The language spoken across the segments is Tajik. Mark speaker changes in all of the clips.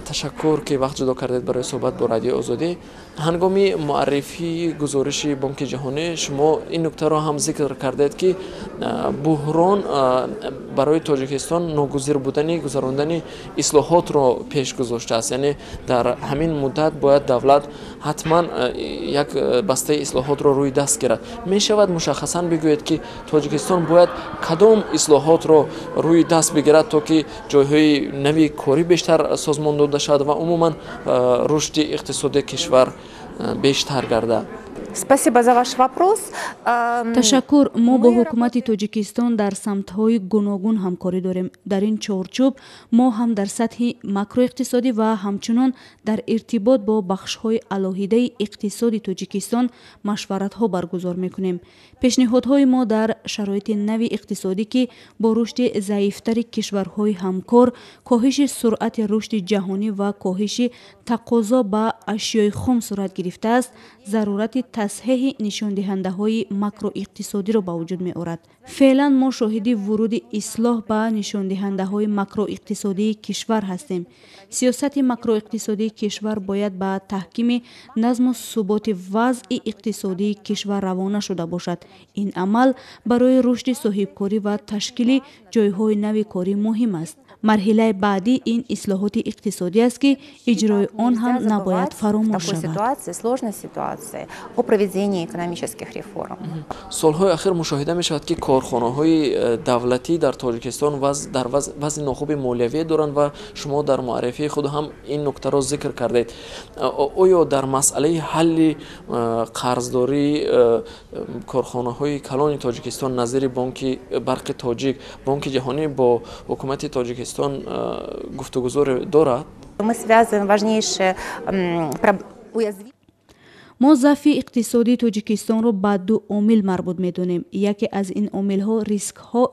Speaker 1: Ташаккур, ки вақт ҷудо кардед барои суҳбат бо Радиои Озодӣ. Ҳангоми муаррифии гузориши Бонки Ҷаҳонӣ шумо ин нуктаро ҳам зикр кардед, ки буҳрон барои Тоҷикистон ногузир будани гузарондани ислоҳотро пеш гузоштааст, яъне дар ҳамин муддат бояд давлат ҳатман як бастаи ислоҳотро рӯи даст гирад. Мешавад, мушаххасан бигӯед, ки Тоҷикистон бояд кадом ислоҳотро рӯи даст бигирад, то ки ҷойҳои нави корӣ бештар созмон дода шавад ва умуман рушди иқтисодии кишвар бештар гардад?
Speaker 2: Спасибо за ваш вопрос.
Speaker 3: Ташаккур. Мо бо ҳукумати Тоҷикистон дар самтҳои гуногун ҳамкорӣ дорем. Дар ин чорчӯб мо ҳам дар сатҳи макроиқтисодӣ ва ҳамчунон дар иртибот бо бахшҳои алоҳидаи иқтисоди Тоҷикистон машваратҳо баргузор мекунем. Пешниҳодҳои мо дар шароити нави иқтисодӣ, ки бо рушди заифтари кишварҳои ҳамкор, коҳиши суръати рушди ҷаҳонӣ ва коҳиши тақозо ба ашёи хом сурат гирифтааст, зарурати тасҳеҳи нишондиҳандаҳои макроиқтисодиро ба вуҷуд меорад. Феълан мо шоҳиди вуруди ислоҳ ба нишондиҳандаҳои макроиқтисодии кишвар ҳастем. Сиёсати макроиқтисодии кишвар бояд ба таҳкими назму суботи вазъи иқтисодии кишвар равона шуда бошад. Ин амал барои рушди соҳибкорӣ ва ташкили ҷойҳои нави корӣ муҳим аст. Марҳилаи баъдӣ ин ислоҳоти иқтисодӣ аст, ки иҷрои он ҳам набояд фаромӯш шавад.
Speaker 2: О проведении экономических реформ.
Speaker 1: Солҳои ахир мушоҳида мешавад, ки корхонаҳои давлатӣ дар Тоҷикистон дар вазъи нохуби молиявӣ доранд ва шумо дар муаррифии худ ҳам ин нуктаро зикр кардед. Оё дар масъалаи ҳалли қарздории корхонаҳои калони Тоҷикистон назири Бонки Барқи Тоҷик Бонки Ҷаҳонӣ бо ҳукумати Тоҷикистон гуфтугузоре дорад?
Speaker 2: Мы связываем важнейшие уязвимости.
Speaker 3: Мо заъфи иқтисодии Тоҷикистонро ба ду омил марбут медонем. Яке аз ин омилҳо рискҳо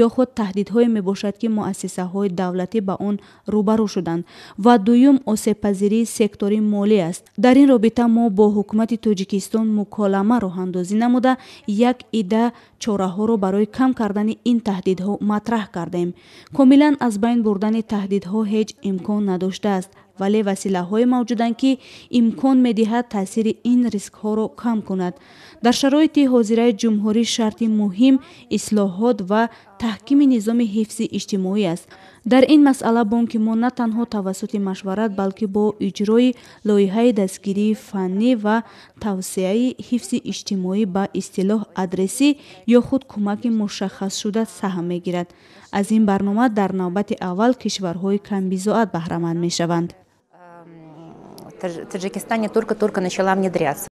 Speaker 3: ё худ таҳдидҳое мебошад, ки муассисаҳои давлатӣ ба он рӯбарӯ шуданд, ва дуюм осебпазирии сектори молӣ аст. Дар ин робита мо бо ҳукумати Тоҷикистон муколама роҳандозӣ намуда, як идда чораҳоро барои кам кардани ин таҳдидҳо матраҳ кардем. Комилан аз байн бурдани таҳдидҳо ҳеҷ имкон надоштааст, вале василаҳое мавҷуданд, ки имкон медиҳад таъсири ин рискҳоро кам кунад. Дар шароити ҳозираи ҷумҳурӣ шарти муҳим ислоҳот ва таҳкими низоми ҳифзи иҷтимоӣ аст. Дар ин масъала бонки мо на танҳо тавассути машварат, балки бо иҷрои лоиҳаи дастгирии фаннӣ ва тавсеаи ҳифзи иҷтимоӣ, ба истилоҳ адресӣ ё худ кӯмаки мушаххасшуда саҳм мегирад. Аз ин барнома дар навбати аввал кишварҳои камбизоат баҳраманд мешаванд.
Speaker 2: Таджикистане только-только начала внедряться.